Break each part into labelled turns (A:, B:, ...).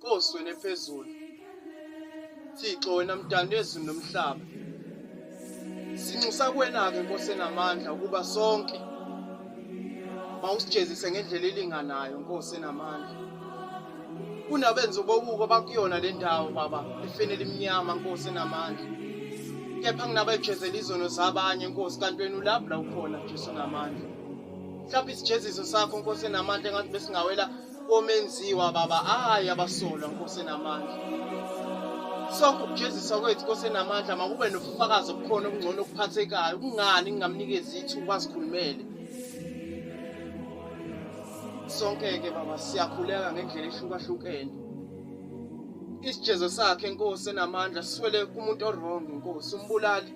A: Nkosi wena ephezulu. Thixo wena mdali wezulu nomhlaba. Sinxusa kuwena-ke Nkosi enamandla ukuba sonke mawusijezise ngendlela elinganayo Nkosi enamandla. Kunabenzi bobuko bakuyona le ndawo baba efeni elimnyama Nkosi enamandla. Kepha kunabajezela izono zabanye Nkosi kanti wena ulapho la ukhona Jesu namandla. Mhlawumbe isijeziso sakho Nkosi enamandla engathi besingawela komenziwa baba ayi abasolwa Nkosi enamandla. Sonke ukujeziswa kwethu Nkosi enamandla makube nobufakazi obukhona obungcono okuphathekayo kungani ngingamnikezi ithuba azikhulumele. Sonke-ke baba siyakhuleka ngendlela ehlukahlukene. Isijezo sakhe Nkosi enamandla siwele kumuntu orong Nkosi umbulali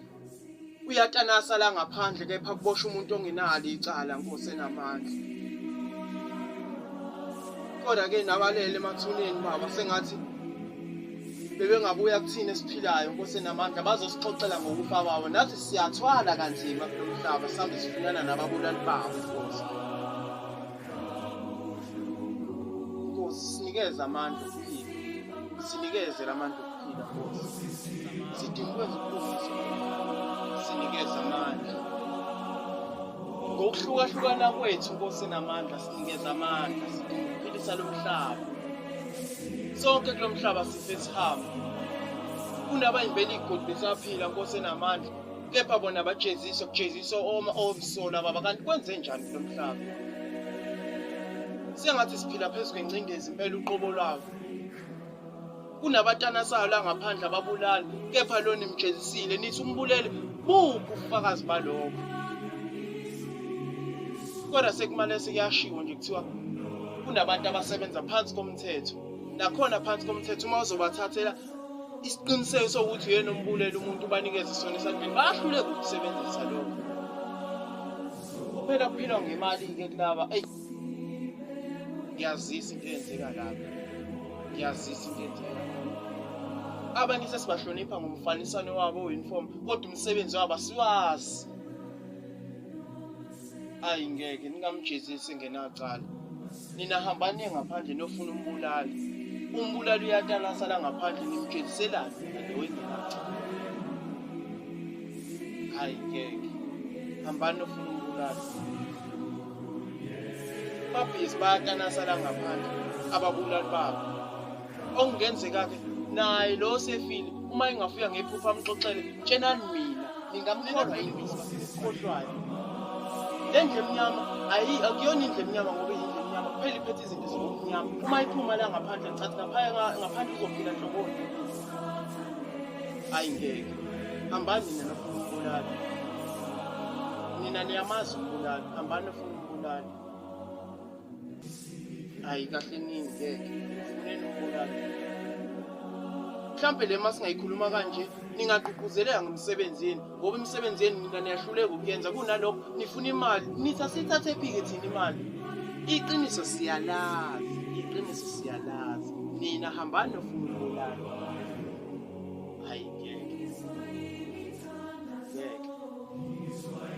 A: uyatanasa la ngaphandle kepha kuboshwa umuntu ongenalo icala Nkosi enamandla. Kodwa ke nabalele emathuneni baba sengathi bebengabuya kuthina esiphilayo Nkosi enamandla bazosixoxela ngokufa kwabo nathi siyathwala kanzima kulo mhlaba sihambe sifunana nababulali babo Nkosi. Nkosi sinikeze amandla okuphila sinikeze lamandla okuphila Nkosi sidinga ukwenza ubulungiswa sinikeze amandla ngokuhlukahlukana kwethu Nkosi enamandla sinikeze amandla sidinga ukuphilisa lo mhlaba sonke kulo mhlaba sife sihambe kunabayimbela igodi besaphila Nkosi enamandla kepha bona bajeziswa kujeziswa oma omsola baba kanti kwenze njani kulo mhlaba sengathi siphila phezu kwengcindezi impela uqobo lwabo kunabatanasayo la ngaphandle ababulali kepha lo nimjezisile nithi umbulele buphi ubufakazi balokho kodwa sekumane sekuyashiwo nje kuthiwa kunabantu abasebenza phansi komthetho nakhona phansi komthetho uma uzobathathela isiqiniseko sokuthi uyena ombulele umuntu ubanikeze sona esandleni bayahluleka ukusebenzisa lokho kuphela kuphilwa ngemali-ke kulaba eyi ngiyazisa into eyenzeka lapha ngiyazisa into eyenzeka lapha abanye sesibahlonipha ngomfaniswano wabo we-uniform kodwa umsebenzi wabo asiwazi ayi ngeke ningamjezisi engenacala nina hambani niye ngaphandle nofuna umbulali umbulali uyatalasa la ngaphandle nimjeziselani nina lo engenacala hayi ngeke hambani nofuna umbulali babhizi bayatanasa la ngaphandle ababulali babo okungenzeka-ke naye lo osefile uma engafika ngephupha amxoxele tshenani mina ningamkholwa yini khohlwayo le ndlu emnyama ayi akuyona indlu emnyama ngoba iyindlu emnyama kuphela iphethe izinto zobumnyama uma iphuma la ngaphandle ngicathi ngaphandle uzophila nhloboni ayi ngeke hambani nina nofuna umbulali nina niyamazi umbulali hambani nofuna umbulali Hayi kahle nini ngeke. Funeni umbulali. Mhlampe le masingayikhuluma kanje ningagqugquzeleka ngemisebenzi yenu ngoba imisebenzi yenu nina niyahluleka ukuyenza kunalokho nifuna imali nithi asiyithathe phi-ke thina imali iqiniso siyalazi iqiniso siyalazi nina hambani nofuna umbulali hayi ngeke ngeke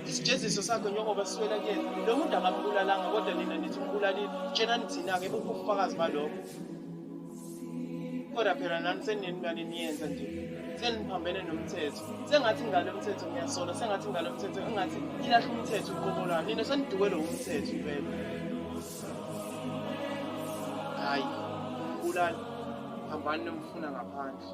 A: isijeziso sakho njengoba siwela kuyena lo muntu akambulalanga kodwa nina nithi umbulalile tshenani thina-ke buphi ubufakazi balokho kodwa phela nani seninibane niyenza nje seniphambene nomthetho sengathi ngalo mthetho ngiyasola sengathi ngalo mthetho engathi ilahla umthetho uqobo lwami nina senidukelwe umthetho impela hayi umbulali hambani nomfuna ngaphandle.